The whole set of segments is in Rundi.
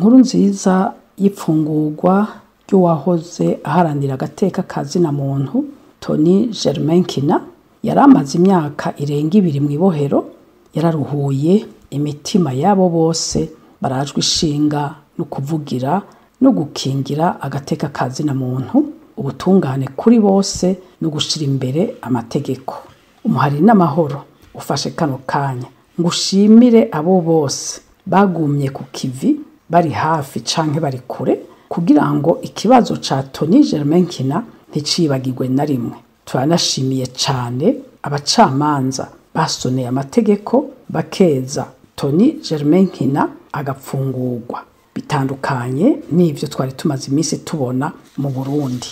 Inkuru nziza y'ipfungurwa ry'uwahoze aharanira agateka ka zina muntu Tony Germain Nkina yari amaze imyaka irenga ibiri mw'ibohero, yararuhuye imitima y'abo bose barajwe ishinga no kuvugira no gukingira agateka ka zina muntu, ubutungane kuri bose no gushira imbere amategeko. Umuhari n'amahoro ufashe kano kanya ngo ushimire abo bose bagumye ku kivi bari hafi canke bari kure kugira ngo ikibazo ca Tony Germain Nkina nticibagirwe na rimwe. Turanashimiye cane abacamanza basoneye amategeko bakeza Tony Germain Nkina agapfungurwa, bitandukanye n'ivyo twari tumaze imisi tubona mu Burundi.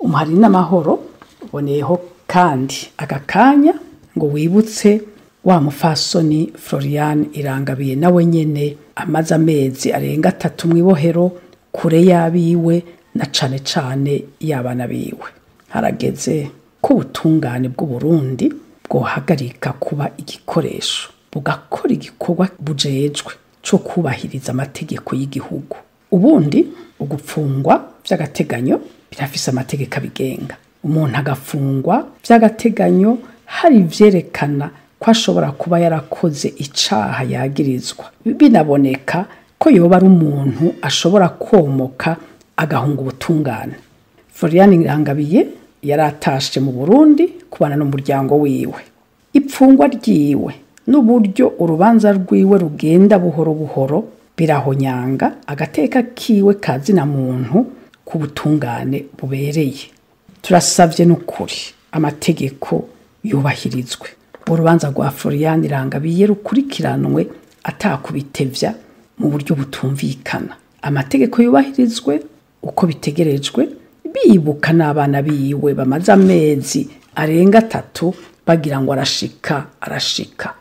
Umuhari n'amahoro uboneyeho kandi aka kanya ngo wibutse wa mufasoni Florian Irangabiye nawe nyene amaze amezi arenga atatu mw'ibohero kure y'abiwe na cane cane y'abana biwe. Harageze ko ubutungane bw'Uburundi bwohagarika kuba igikoresho, bugakora igikorwa bujejwe co kubahiriza amategeko y'igihugu. Ubundi ugupfungwa vy'agateganyo birafise amategeko abigenga. Umuntu agafungwa vy'agateganyo hari ivyerekana ko ashobora kuba yarakoze icaha yagirizwa, binaboneka ko yoba ari umuntu ashobora kwomoka agahunga ubutungane. Florian Irangabiye yaratashe mu Burundi kubana n'umuryango wiwe. Ipfungwa ryiwe n'uburyo urubanza rwiwe rugenda buhoro buhoro birahonyanga agateka kiwe ka zina muntu ku butungane bubereye. Turasavye n'ukuri amategeko yubahirizwe, urubanza rwa Florian Irangabiye rukurikiranwe atakubitevya mu buryo butumvikana, amategeko yubahirizwe uko bitegerejwe, bibuka n'abana biwe bamaze amezi arenga atatu bagira ngo arashika arashika.